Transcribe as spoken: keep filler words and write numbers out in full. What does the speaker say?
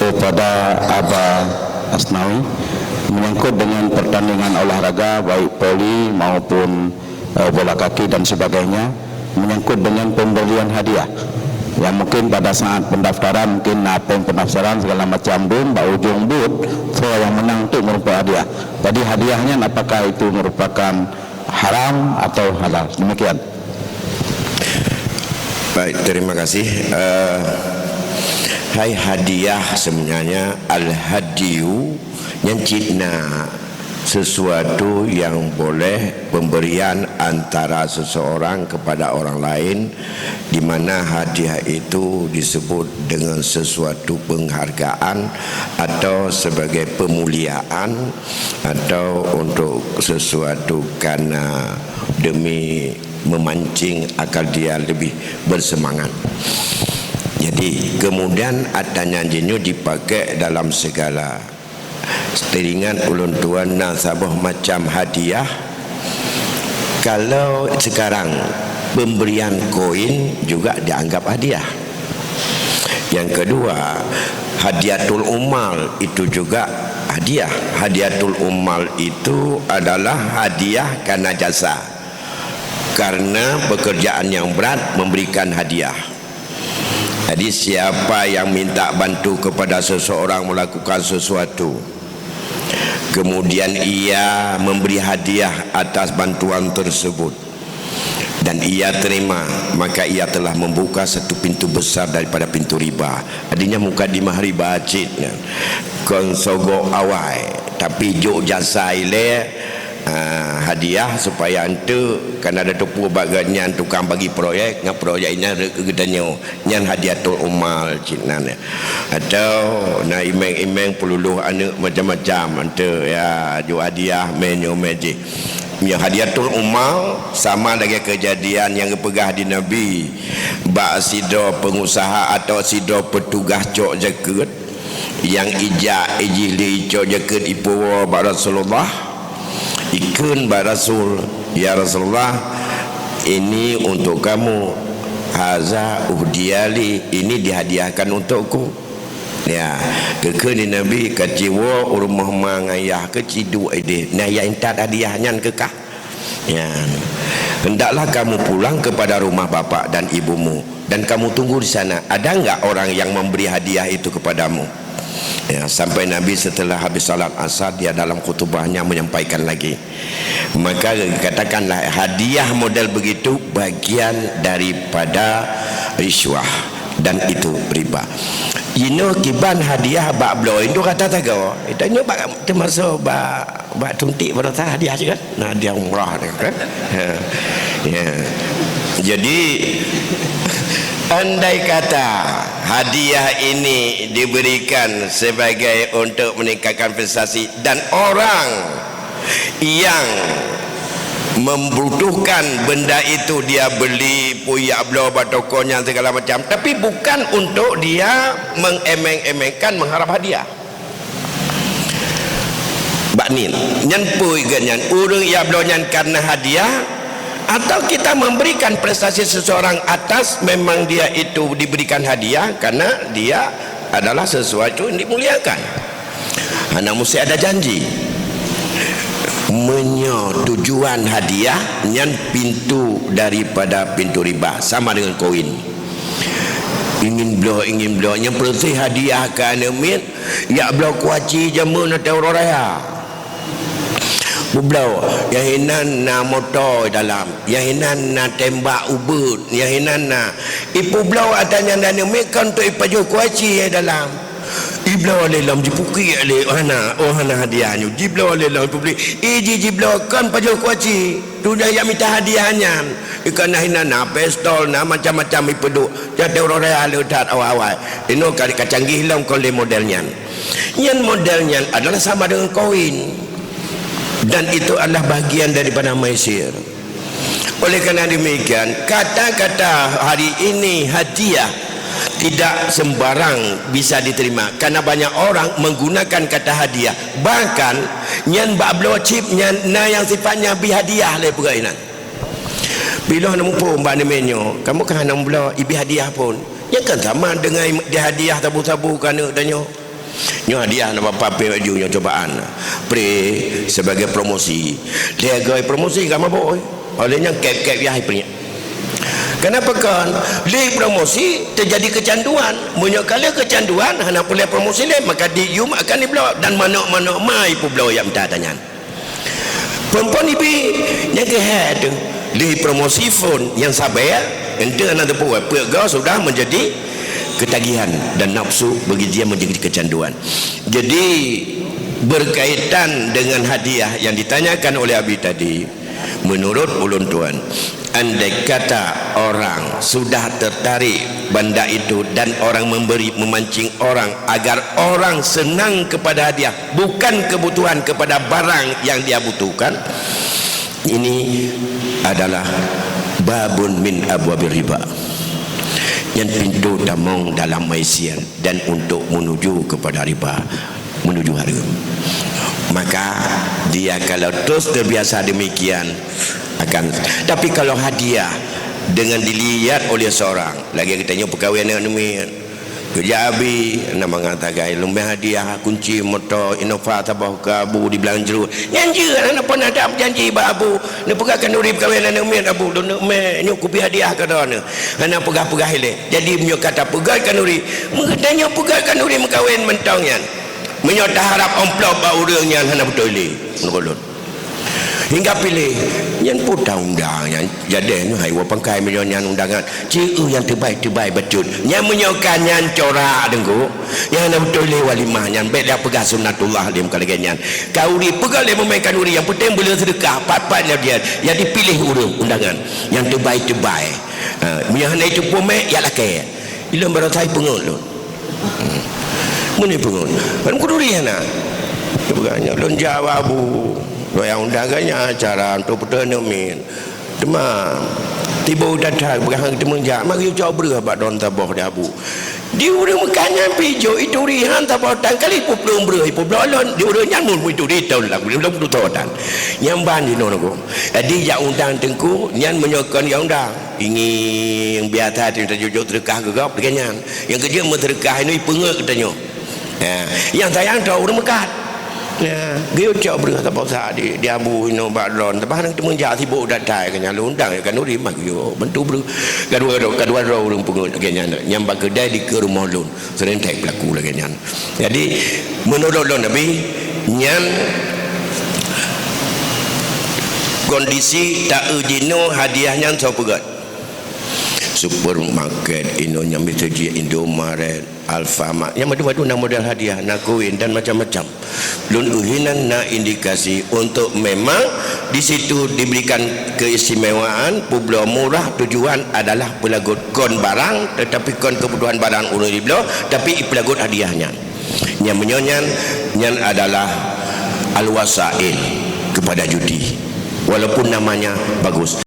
Kepada Aba Asnawi, menyangkut dengan pertandingan olahraga, baik voli maupun, eh, bola kaki dan sebagainya, menyangkut dengan pemberian hadiah. Yang mungkin pada saat pendaftaran, mungkin na péng pendaftaran segala macam, bun, bak ujung booth, so yang menang tu merupakan hadiah. Jadi hadiahnya apakah itu merupakan haram atau halal? Demikian. Baik, terima kasih. Eh, hai hadiah sebenarnya, al-hadiyu, nyan cit na sesuatu yang boleh pemberian antara seseorang kepada orang lain, di mana hadiah itu disebut dengan sesuatu penghargaan atau sebagai pemuliaan atau untuk sesuatu karena demi memancing agar dia lebih bersemangat. Jadi, kemudian atanya jinyu dipakai dalam segala. Teuingat ulôn tuan na saboh macam hadiah. Kalau sekarang pemberian koin juga dianggap hadiah. Yang kedua, hadiatul umal itu juga hadiah. Hadiatul umal itu adalah hadiah karena jasa. Karena pekerjaan yang berat memberikan hadiah. Jadi, siapa yang minta bantu kepada seseorang melakukan sesuatu, kemudian ia memberi hadiah atas bantuan tersebut, dan ia terima, maka ia telah membuka satu pintu besar daripada pintu riba. Artinya, mukadimah riba cit nyan. Kon sogok awai, tapi jok jasa ilée, ah, hadiah supaya enteuk kan ada teupeu bak geuhnyan tukang bagi proyek, ngon proyek nyan rhot keu geutanyoe. Nyan hadiatul umal cit nan. Atau na imeng-imeng peululuh aneuk macam-macam, enteuk ya, jok hadiah mé nyoe mé jih. Nyan hadiatul umal sama lagée keujadian nyang geupeugah di Nabi bak sidroe peungusaha atau sidroe peutugaih cok zakeuet. Nyang ijak ijih lé icok jakeuet ipuwoe bak Rasulullah, ikheun bak Rasul, "Ya Rasulullah, ini untuk kamu, haza uhdiyali, ini dihadiahkan untukku." Ya, geukheun lé Nabi, "Kaciwoe u rumoh ma ngon yah keuh ciduek ideh, na ya intat hadiah nyan keu kah." Ya. "Hendaklah kamu pulang kepada rumah bapak dan ibumu, dan kamu tunggu di sana. Ada enggak orang yang memberi hadiah itu kepadamu?" Ya, sampai Nabi setelah habis salat Asar, dia dalam khutubahnya menyampaikan lagi. Maka dikatakanlah hadiah model begitu bagian daripada risyuah dan itu riba. Inoe kiban hadiah bak bloe, intu kata tago. Itu nyoe bak termasuk bak Bak tuntik baroesa hadiah cit kan? Nah, hadiah umrah ni kan? Ha. Ya. Jadi, andai kata hadiah ini diberikan sebagai untuk meningkatkan prestasi dan orang yang membutuhkan benda itu dia beli, puyah bloe bak toko nyan segala macam, tapi bukan untuk dia mengemeng-emengkan mengharap hadiah. Bak nyan, nyan peue geuh nyan, ureuëng nyang bloe nyan karena hadiah, atau kita memberikan prestasi seseorang atas memang dia itu diberikan hadiah karena dia adalah sesuatu yang dimuliakan. Hana mesti ada janji. Meunyoe tujuan hadiah, nyan pintu daripada pintu riba, sama dengan koin. Ingin bloe, ingin bloe, nyang peureuseh hadiah keu aneuk miet, jak bloe kuaci jameun ateueh uroe raya. Peubloe, nyang hinan na moto dalam, nyang hinan na tembak ubeut, nyang hinan na. Ipeubloe atra nyan dan aneuk miet kon untuk ipajoh kuaci dalam. Ibloe lé lom jipukék lé, oh hana, oh hana hadiah nyoe. Jibloe lé lom ipeubli. Iji jibloe kon pajoh kuaci. Tu nyang jak mita hadiah nyan. Ikan na hinan na pistol, na macam-macam ipeuduek. Jadi uroe raya le that awai-awai. Inoe ka, ka canggih lom kon lé model nyan. Nyan model nyan adalah sama dengan koin. Dan itu adalah bahagian daripada maisir. Oleh karena demikian, kata-kata hari ini hadiah tidak sembarang bisa diterima karena banyak orang menggunakan kata hadiah. Bahkan nyan bak bloe chip nyan na yang sifatnya bri hadiah lé peugah inan. Piloh na muphom bak aneuk miet nyoe, kamoe ka hana meubloe, ibi hadiah phon. Nyan kan sama dengan di hadiah sabu-sabu keu aneuk tanyoe. Nyoe hadiah na Bapak pih baju nyoe cobaan. Pri sebagai promosi. Lhèe goe promosi ka mabök, eh. Oleh nyan kép-kép yah pri. Kenapa kon? Lé promosi terjadi kecanduan. Meunyoe ka lheueh kecanduan, hana peureulèe promosi lé, maka di yum akan dibloe dan manok-manok mai peubloe nyang mita tanyan. Phôn-phôn ibi nyang keuhai tu, lé promosi phôn nyang sabe, ente hana teupeu, peuet goe sudah menjadi ketagihan dan nafsu bagi dia menjadi kecanduan. Jadi, berkaitan dengan hadiah yang ditanyakan oleh Abi tadi, menurut ulôn tuan, andai kata orang sudah tertarik benda itu dan orang memberi, memancing orang agar orang senang kepada hadiah, bukan kebutuhan kepada barang yang dia butuhkan, ini adalah babun min abwabir riba. Nyan pintoe tamong dalam maisian dan untuk menuju kepada riba, menuju hareuem. Maka dia kalau terus terbiasa demikian akan, tapi kalau hadiah dengan dilihat oleh seorang, lagi kita nyoe peukawen aneuk miet, geujak abi, na mangat tagai, lôn bri hadiah kunci moto Innova saboh keu abu di Blang Jru. Nyan jeuet, hana pernah ada janji bak abu. Neupeugah khanuri peukawen aneuk miet abu, lôn neuk mè, nyoe kubi hadiah keu droeneuh. Hana peugah-peugah ilèe. Jadi meunyoe ka tapeugah khanuri, meutanyoe peugah khanuri meukawen mantong nyan. Meunyoe taharab amplop bak ureueng nyan hana beutôi lé. Menurut lôn. Hingga piléh, nyan peue ta undang nyan. Jadi nyoe hai woe pangkai meunyoe nyan undangan. Ci eu nyang teubai-teubai bacut. Nyan meunyoe ka nyan corak deungku. Nyang hana beutôi lé walimah nyan, bèk dah peugah sunatullah lé muka lagèe nyan. Khanuri peugah lé meumè khanuri, nyang peunténg beu lôn seudeukah, pat-pat nyan dia. Jadi piléh ureueng undangan nyang teubai-teubai. Ha, meunyoe hana itu peumet, yak lakèe. Ilôn barosa peungeut lôn. Hmm. Meunyoe peungeut. Kan khanuri hana. Dia peugah nyan, lôn jawab bu. Lôn nyang undangan nyan acara untuk peuteuneuh min. Teuma, tiboh that-that, peugah hana teumeuh jak, mari cok breueh bak droen saboh di abu. Di ureueng meukat nyan pih jok, ituri han saboh tan kali, ipeuplong breueh, ipeuplong lôn, di ureueng nyan mun ituri thôn lam, lôn peuduek thôn tan. Nyang ban jinoe nanggroe. Jadi, jak undang teungku, nyan meunyoe kon jak undang. Ingieng biasa tajok-jok seudeukah keu gob, lagèe nyan. Nyang keujeuet meuseudeukah inoe ipeungeut geutanyoe. Ya, nyang sayang droe ureueng meukat. Ya, geuyue cok breueh saboh sa di, di abu inoe bak droen. Sabab hana teumeuh jak sibok datai keu nyan lôn undang ya khanuri mah geuyue bantu breueh. Kadua droe, kadua droe ureueng peungeut lagèe nyan. Nyang bak keudai dikeue rumoh lôn. Seureuntek peulaku lagèe nyan. Jadi, meunurot lôn Nabi, nyan kondisi ta-eu jinoe hadiah nyan soe peugöt. Supermarket, inoe nyang mita jih Indomaret, Alfamart. Nyang madu-madu na model hadiah, na koin dan macam-macam. Lôn eu hinan na indikasi untuk memang di situ diberikan keistimewaan, peubloe murah, tujuan adalah peulagot kon barang, tetapi kon keubutuhan barang ureueng jibloe, tapi ipeulagot hadiah nyan. Nyang meunyoe nyan, nyan adalah al-wasail kepada judi. Walaupun namanya bagus.